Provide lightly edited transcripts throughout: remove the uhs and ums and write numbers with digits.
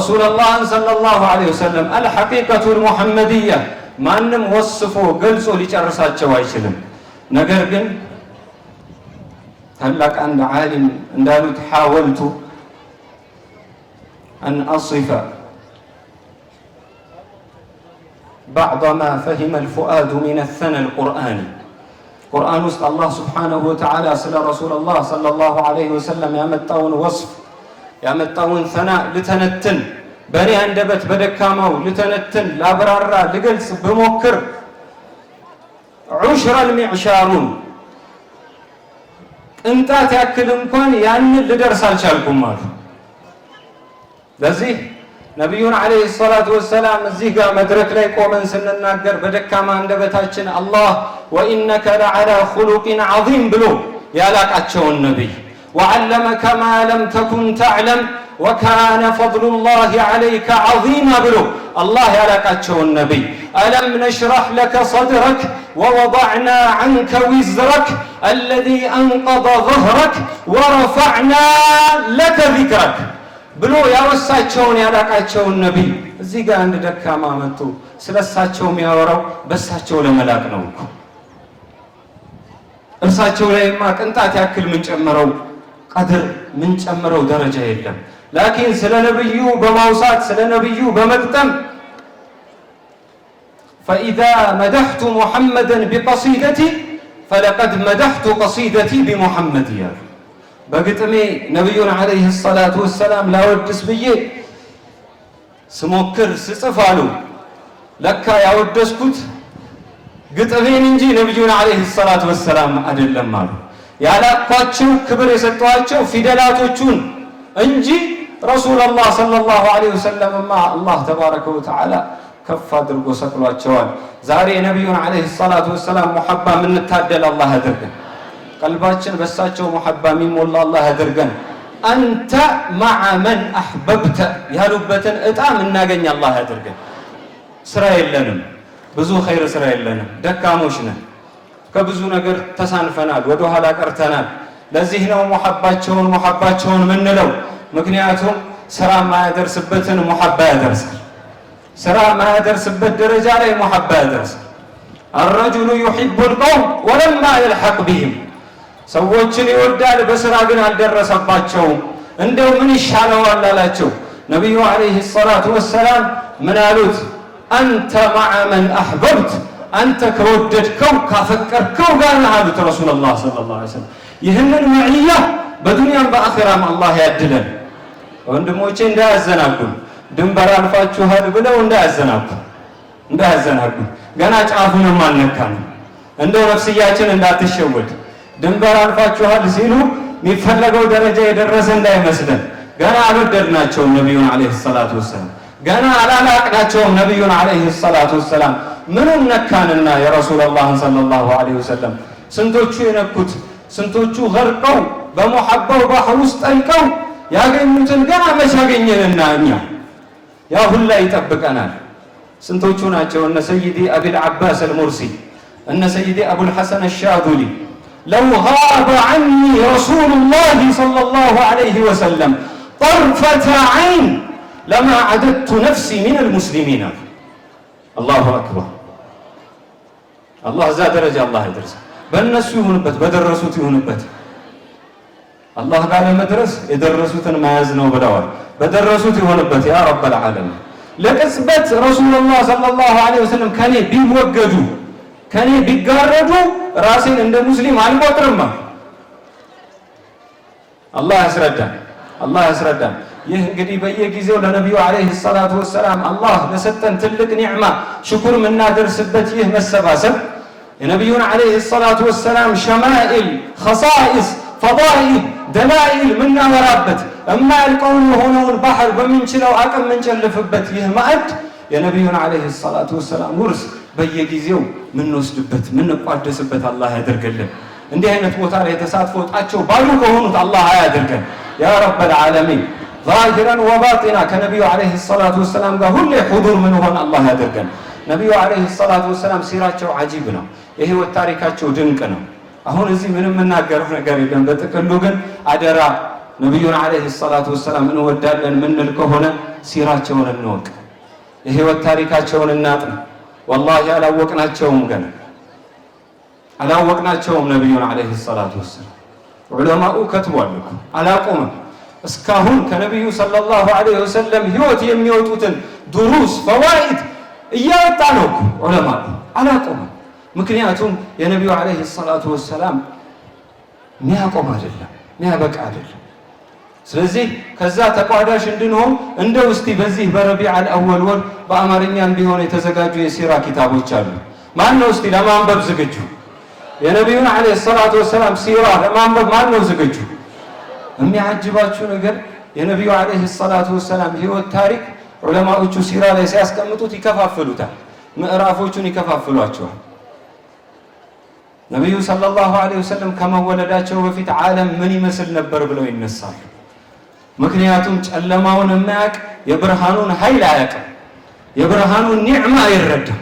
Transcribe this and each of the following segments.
ረሱለላህን صلى الله عليه وسلم الحقيقة المحمدية ማንም ወስፎ ገልጾ ሊጨርሳቸው አይችልም። ነገር ግን ታላቅ አንድ ዓሊም እንዳሉት حاولت أن أصف بعض ما فهم الفؤاد من الثناء القرآني። ቁርአን ውስጥ አላህ سبحانه وتعالى ስለ ረሱለላህ صلى الله عليه وسلم ያመጣውን وصف ያመጣውን ثناء ልተነትን፣ በእኔ አንደበት በደካማው ልተነትን፣ ላብራራ፣ ልገልጽ ብሞክር عشر المعشار ኡን ቅንጣት ያክል እንኳን ያንን ልደርስ አልቻልኩም አሉ። ለዚህ ነቢዩን عليه الصلاة والسلام እዚህ ጋር መድረክ ላይ ቆመን ስንናገር በደካማ አንደበታችን አላህ وإنك لعلى خلق عظيم ብሎ ያላቃቸውን ነቢይ፣ وعلمك ما لم تكن تعلم وكان فضل الله عليك عظيما ብሎ አላህ ያላቃቸውን ነቢይ፣ ألم نشرح لك صدرك ووضعنا عنك وزرك الذي أنقض ظهرك ورفعنا لك ذكرك ብሎ ያወሳቸውን ያላቃቸውን ነቢይ እዚህ ጋር አንድ ደካማ መጥቶ ስለ እሳቸው የሚያወራው በእሳቸው ለመላቅ ነው እኮ። እርሳቸው ላይማ ቅንጣት ያክል ምንጨምረው قدر ምንጨምረው ደረጃ የለም። لكن ስለ ነብዩ በማውሳት፣ ስለ ነብዩ በመግጠም فإذا مدحت محمدا بقصيدتي فلقد مدحت قصيدتي بمحمد ያሉ፣ በግጥሜ ነቢዩን عليه الصلاة والسلام ላወድስ ብዬ ስሞክር ስጽፍ አሉ፣ ለካ ያወደስኩት ግጥሜን እንጂ ነቢዩን عليه الصلاة والسلام አይደለም አሉ። ያላኳቸው ክብር የሰጠኋቸው ፊደላቶቹን እንጂ ረሱለላህ صلى الله عليه وسلم ማ አላህ تبارك وتعالى ከፍ አድርጎ ሰቅሏቸዋል። ዛሬ የነቢዩን عليه الصلاة والسلام ሙሐባ የምንታደል አላህ ያድርገን። ቀልባችን በሳቸው ሙሐባ የሚሞላ አላህ ያድርገን። أنت مع من أحببت ያሉበትን እጣ የምናገኝ አላህ ያድርገን። ስራ የለንም፣ ብዙ ኸይር ስራ የለንም፣ ደካሞች ነን። ከብዙ ነገር ተሳንፈናል፣ ወደ ኋላ ቀርተናል። ለዚህ ነው ሙሐባቸውን ሙሐባቸውን ምንለው። ምክንያቱም ስራ ማያደርስበትን ሙሐባ ያደርሳል። ስራ ማያደርስበት ደረጃ ላይ ሙሐባ ያደርሳል። الرجل يحب القوم ولما يلحق بهم። ሰዎችን ይወዳል፣ በስራ ግን አልደረሰባቸውም። እንደው ምን ይሻለዋል አላቸው። ነቢዩ عليه الصلاة والسلام ምን አሉት? أنت مع من أحببت፣ አንተ ከወደድከው ካፈቀርከው ጋር ነህ አሉት ረሱሉላህ صلى الله عليه وسلم። ይህንን معية በዱንያም በአኺራም አላህ ያድለን። ወንድሞቼ እንዳያዘናጉን፣ ድንበር አልፋችኋል ብለው እንዳያዘናጉ እንዳያዘናጉ። ገና ጫፉንም አልነካንም። እንደው ነፍስያችን እንዳትሸወድ፣ ድንበር አልፋችኋል ሲሉ የሚፈለገው ደረጃ የደረሰ እንዳይመስለን። ገና አልወደድናቸውም ነቢዩን عليه الصلاة والسلام። ገና አላላቅናቸውም ነቢዩን عليه الصلاة والسلام። ምኑን ነካንና የረሱለላህን صلى الله عليه وسلم? ስንቶቹ የነኩት፣ ስንቶቹ ገርቀው በሙሐባው ባህር ውስጥ ጠልቀው ያገኙትን ገና መች ያገኘንና እኛ? ያ ሁላ ይጠብቀናል። ስንቶቹ ናቸው እነ ሰይዲ አቢል ዓባስ አልሙርሲ፣ እነ ሰይዲ አቡል ሐሰን አሻዱሊ لو غاب عني رسول الله صلى الله عليه وسلم طرفة عين لما عددت نفسي من المسلمين። الله أكبر። አላህ እዛ ደረጃ አላህ ያደርሰ። በእነሱ ይሁንበት፣ በደረሱት ይሁንበት። አላህ ጋር ለመድረስ የደረሱትን መያዝ ነው ብለዋል። በደረሱት ይሁንበት يا رب العالمين። ለቅጽበት ረሱሉላህ صلى الله عليه وسلم ከኔ ቢወገዱ፣ ከኔ ቢጋረዱ ራሴን እንደ ሙስሊም አልቆጥርም። አላህ ያስረዳን፣ አላህ ያስረዳን። ይህ እንግዲህ በየጊዜው ለነቢዩ عليه الصلاة والسلام አላህ ለሰጠን ትልቅ ኒዕማ ሽኩር የምናደርስበት ይህ መሰባሰብ፣ የነቢዩን عليه الصلاة والسلام شمائل፣ خصائص፣ فضائل፣ دلائل የምናወራበት፣ የማያልቀውን የሆነውን ባህር በምንችለው አቅም የምንጨልፍበት ይህ ማዕድ፣ የነቢዩን عليه الصلاة والسلام ውርስ በየጊዜው ምንወስድበት ምንቋደስበት አላህ ያደርግልን። እንዲህ አይነት ቦታ ላይ ተሳትፎ እጣቸው ባሉ ከሆኑት አላህ አያድርገን። يا رب العالمين ظاهرا وباطنا ከነቢዩ عليه الصلاة والسلام ጋር ሁሌ حضور ምንሆን አላህ ያደርገን። ነቢዩ عليه الصلاة والسلام ሲራቸው عجيب ነው። የህይወት ታሪካቸው ድንቅ ነው። አሁን እዚህ ምንም የምናገረው ነገር የለም። በጥቅሉ ግን አደራ ነቢዩን ዓለይሂ ሰላቱ ወሰላም እንወዳለን ምንል ከሆነ ሲራቸውን እንወቅ፣ የህይወት ታሪካቸውን እናጥና። ወላሂ አላወቅናቸውም፣ ገና አላወቅናቸውም። ነቢዩን ዓለይሂ ሰላቱ ወሰላም ዑለማኡ ከትቧል እኮ አላቆመም። እስካሁን ከነቢዩ ሰለላሁ ዐለይሂ ወሰለም ህይወት የሚወጡትን دروس فوائد እያወጣ ነው እኮ ዑለማኡ አላቆመም። ምክንያቱም የነቢዩ ዓለይሂ ሰላቱ ወሰላም ሚያቆም አይደለም፣ ሚያበቃ አይደለም። ስለዚህ ከዛ ተቋዳሽ እንድንሆን እንደው እስቲ በዚህ በረቢዕ አልአወል ወር በአማርኛም ቢሆን የተዘጋጁ የሲራ ኪታቦች አሉ። ማን ነው እስቲ ለማንበብ ዝግጁ? የነቢዩን ዓለይሂ ሰላቱ ወሰላም ሲራ ለማንበብ ማን ነው ዝግጁ? የሚያጅባችሁ ነገር የነቢዩ ዓለይሂ ሰላቱ ወሰላም ህይወት ታሪክ ዑለማዎቹ ሲራ ላይ ሲያስቀምጡት ይከፋፍሉታል፣ ምዕራፎቹን ይከፋፍሏቸዋል። ነቢዩ ሰለላሁ ዐለይሂ ወሰለም ከመወለዳቸው በፊት ዓለም ምን ይመስል ነበር ብለው ይነሳሉ። ምክንያቱም ጨለማውን የማያውቅ የብርሃኑን ኃይል አያውቅም፣ የብርሃኑን ኒዕማ አይረዳም።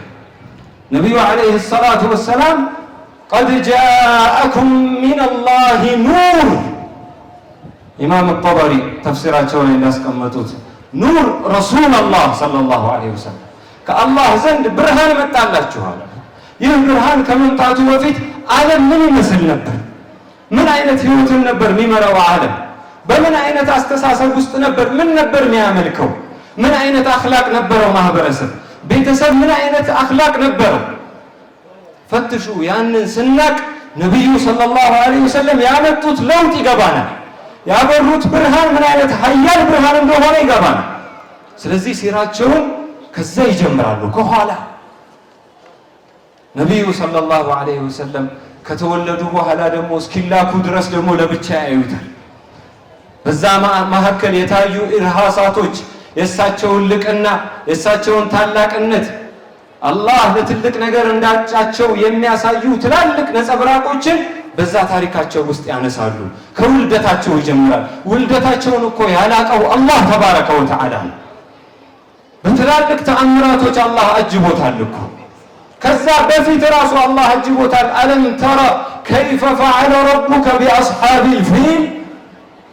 ነቢዩ ዓለይሂ ሰላቱ ወሰላም قد جاءكم من الله نور፣ ኢማም ጠበሪ ተፍሲራቸው ላይ እንዳስቀመጡት نور رسول الله صلى الله عليه وسلم ከአላህ ዘንድ ብርሃን መጣላችኋል። ይህ ብርሃን ከመምጣቱ በፊት ዓለም ምን ይመስል ነበር? ምን አይነት ህይወትን ነበር የሚመራው ዓለም? በምን አይነት አስተሳሰብ ውስጥ ነበር? ምን ነበር የሚያመልከው? ምን አይነት አኽላቅ ነበረው ማህበረሰብ? ቤተሰብ ምን አይነት አኽላቅ ነበረው? ፈትሹ። ያንን ስናቅ ነቢዩ ሰለላሁ ዐለይሂ ወሰለም ያመጡት ለውጥ ይገባናል። ያበሩት ብርሃን ምን አይነት ሀያል ብርሃን እንደሆነ ይገባናል። ስለዚህ ሲራቸውን ከዛ ይጀምራሉ ከኋላ። ነቢዩ ሰለላሁ ዐለይሂ ወሰለም ከተወለዱ በኋላ ደግሞ እስኪላኩ ድረስ ደግሞ ለብቻ ያዩታል። በዛ መካከል የታዩ ኢርሃሳቶች የእሳቸውን ልቅና፣ የእሳቸውን ታላቅነት፣ አላህ ለትልቅ ነገር እንዳጫቸው የሚያሳዩ ትላልቅ ነጸብራቆችን በዛ ታሪካቸው ውስጥ ያነሳሉ። ከውልደታቸው ይጀምራል። ውልደታቸውን እኮ ያላቀው አላህ ተባረከ ወተዓላ ነው። በትላልቅ ተአምራቶች አላህ አጅቦታል እኮ። ከዛ በፊት ራሱ አላህ አጅቦታል። ألم تر كيف فعل ربك بأصحاب الفيل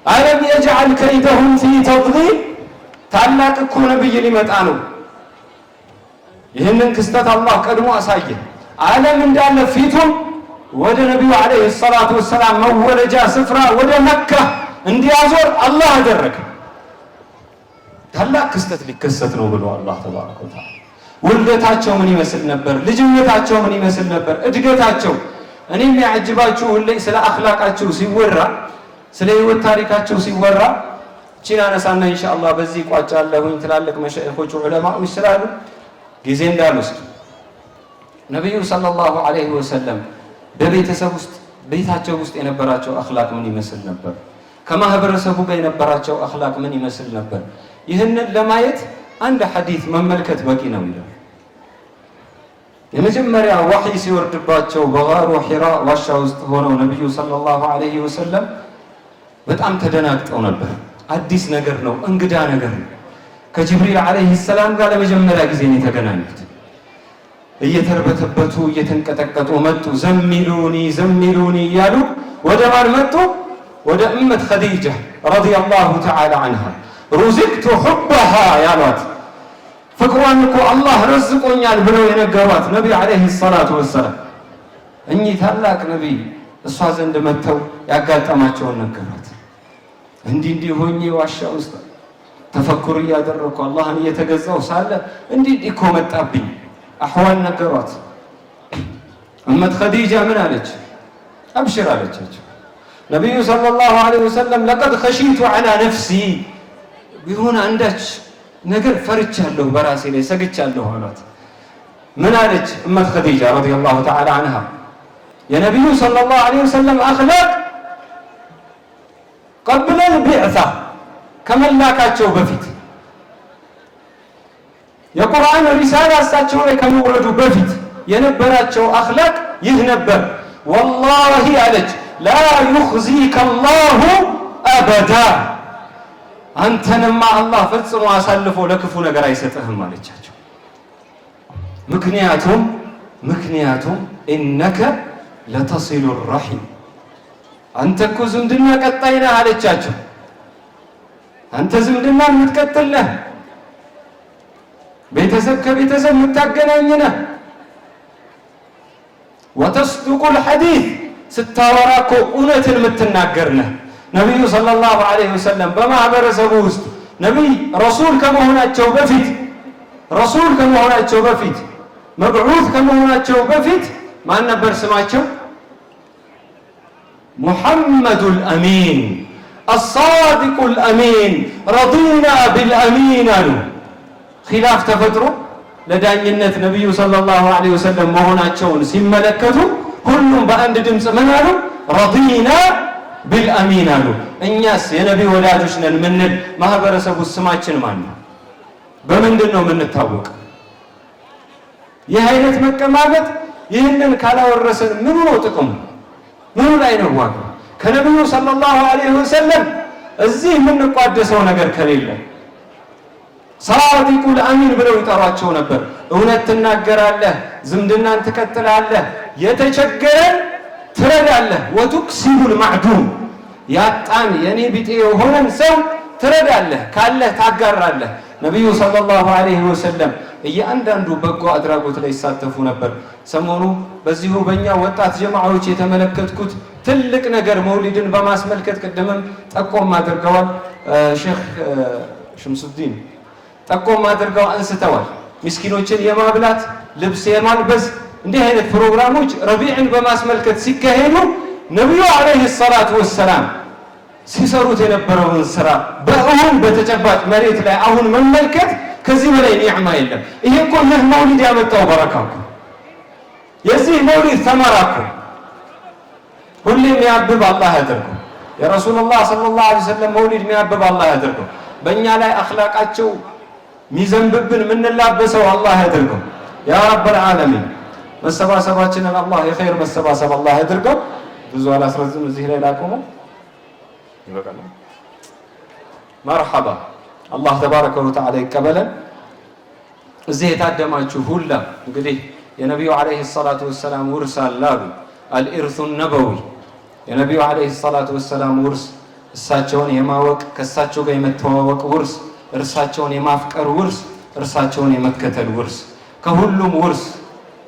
ألم يجعل كيدهم في تضليل። ታላቅ እኮ ነብይ ሊመጣ ነው። ይህንን ክስተት አላህ ቀድሞ አሳየ። ዓለም እንዳለ ፊቱን ወደ ነቢዩ ዓለይሂ ሰላቱ ወሰላም መወለጃ ስፍራ ወደ መካ እንዲያዞር አላህ አደረገ። ታላቅ ክስተት ሊከሰት ነው ብሎ አላህ ተባረከ ወተዓላ ውልደታቸው ምን ይመስል ነበር? ልጅነታቸው ምን ይመስል ነበር? እድገታቸው። እኔ የሚያጅባችሁ ሁሌ ስለ አኽላቃቸው ሲወራ፣ ስለ ህይወት ታሪካቸው ሲወራ ቺን አነሳና ኢንሻአላህ በዚህ ቋጫለሁኝ። ትላልቅ መሻይኾች ዑለማዎች ስላሉ ጊዜ እንዳልወስድ። ነቢዩ ሰለላሁ ዐለይሂ ወሰለም በቤተሰብ ውስጥ፣ ቤታቸው ውስጥ የነበራቸው አኽላቅ ምን ይመስል ነበር? ከማህበረሰቡ ጋር የነበራቸው አኽላቅ ምን ይመስል ነበር? ይህንን ለማየት አንድ ሐዲት መመልከት በቂ ነው ይላል። የመጀመሪያ ወሕይ ሲወርድባቸው በጋሩ ሒራ ዋሻ ውስጥ ሆነው ነቢዩ ሰለላሁ ዐለይሂ ወሰለም በጣም ተደናግጠው ነበር። አዲስ ነገር ነው፣ እንግዳ ነገር ነው። ከጅብሪል ዓለይሂ ሰላም ጋር ለመጀመሪያ ጊዜ ነው የተገናኙት። እየተርበተበቱ እየተንቀጠቀጡ መጡ። زملوني زملوني እያሉ ወደ ማን መጡ? ወደ እመት ኸዲጃ ረዲየላሁ ተዓላ ዐንሃ። رزقت حبها ያሏት፣ ፍቅሯን እኮ አላህ ረዝቆኛል ብለው የነገሯት ነቢዩ ዓለይሂ ሰላቱ ወሰላም፣ እኚህ ታላቅ ነቢይ እሷ ዘንድ መጥተው ያጋጠማቸውን ነገሯት። እንዲህ እንዲህ ሆኜ ዋሻ ውስጥ ተፈኩር እያደረግኩ አላህን እየተገዛው ሳለ እንዲህ እንዲህ እኮ መጣብኝ። አሕዋል ነገሯት። እመት ኸዲጃ ምን አለች? አብሽር አለቻቸው። ነቢዩ ሰለላሁ ዐለይሂ ወሰለም لقد خشيت على نفسي፣ ቢሆን አንዳች ነገር ፈርቻለሁ፣ በራሴ ላይ ሰግቻለሁ አሏት። ምን አለች እመት ኸዲጃ ረዲየላሁ ተዓላ ዐንሃ? የነቢዩ ሰለላሁ ዐለይሂ ወሰለም አኽላቅ قبل البعثة፣ ከመላካቸው በፊት፣ የቁርአን ሪሳላ እሳቸው ላይ ከመውረዱ በፊት የነበራቸው አኽላቅ ይህ ነበር። ወላሂ አለች፣ لا يخزيك الله أبدا፣ አንተንማ አላህ ፈጽሞ አሳልፎ ለክፉ ነገር አይሰጥህም አለቻቸው። ምክንያቱም إنك لتصل الرحم፣ አንተ እኮ ዝምድና ቀጣይ ነህ አለቻቸው። አንተ ዝምድናን የምትቀጥል ነህ። ቤተሰብ ከቤተሰብ የምታገናኝ ነህ። وتصدق الحديث ስታወራ እኮ እውነትን የምትናገር ነህ። ነቢዩ صلى الله عليه وسلم በማህበረሰቡ ውስጥ ነቢይ ረሱል ከመሆናቸው በፊት مبعوث ከመሆናቸው በፊት ማን ነበር ስማቸው? محمد الأمين الصادق الأمين رضينا بالأمين አሉ። خلاف ተፈጥሮ ለዳኝነት ነቢዩ صلى الله عليه وسلم መሆናቸውን ሲመለከቱ ሁሉም በአንድ ድምፅ ምን አሉ? رضينا بالأمين አሉ። እኛስ የነቢ ወዳጆች ነን ምንል ማህበረሰቡ ስማችን ማን ነው? በምንድን ነው የምንታወቅ? ይህ አይነት መቀማመጥ ይህንን ካላወረሰን ምኑ ነው ጥቅሙ? ምኑ ላይ ነው ዋጋው? ከነቢዩ صلى الله عليه وسلم እዚህ የምንቋደሰው ነገር ከሌለ። صادق الأمين ብለው ይጠሯቸው ነበር። እውነት ትናገራለህ፣ ዝምድናን ትቀጥላለህ፣ የተቸገረን ትረዳለህ። وتكسب المعدوم ያጣን የኔ ቢጤ የሆነን ሰው ትረዳለህ፣ ካለህ ታጋራለህ። ነቢዩ صلى الله عليه وسلم እያንዳንዱ በጎ አድራጎት ላይ ይሳተፉ ነበር። ሰሞኑ በዚሁ በእኛ ወጣት ጀማዓዎች የተመለከትኩት ትልቅ ነገር መውሊድን በማስመልከት ቅድምም ጠቆም አድርገዋል ሼክ ሽምሱዲን፣ ጠቆም አድርገው አንስተዋል። ምስኪኖችን የማብላት፣ ልብስ የማልበስ እንዲህ አይነት ፕሮግራሞች ረቢዕን በማስመልከት ሲካሄዱ ነቢዩ عليه الصلاة والسلام ሲሰሩት የነበረውን ስራ በእውን በተጨባጭ መሬት ላይ አሁን መመልከት ከዚህ በላይ نعمة የለም። ይሄ እኮ ይህ መውሊድ ያመጣው በረካ እኮ፣ የዚህ መውሊድ ተመራ እኮ። ሁሌም የሚያብብ አላህ ያደርገው። የረሱሉላህ صلى الله عليه وسلم መውሊድ የሚያብብ አላህ ያደርገው። በእኛ ላይ አኽላቃቸው የሚዘንብብን የምንላበሰው አላህ ያደርገው። يا رب العالمين መሰባሰባችንን አላህ የኸይር መሰባሰብ አላህ ያድርገው። ብዙ አላስረዝም፣ እዚህ ላይ ላቆመው፣ ይበቃል። مرحبا፣ አላህ تبارك وتعالى ይቀበለን። እዚህ የታደማችሁ ሁላ እንግዲህ የነቢዩ عليه الصلاة والسلام ውርስ አለ አሉ። الإرث النبوي፣ የነቢዩ عليه الصلاة والسلام ውርስ፣ እሳቸውን የማወቅ፣ ከእሳቸው ጋር የመተዋወቅ ውርስ፣ እርሳቸውን የማፍቀር ውርስ፣ እርሳቸውን የመከተል ውርስ፣ ከሁሉም ውርስ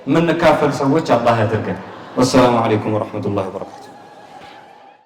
የምንካፈል ሰዎች አላህ ያደርገን። والسلام عليكم ورحمة الله وبركاته።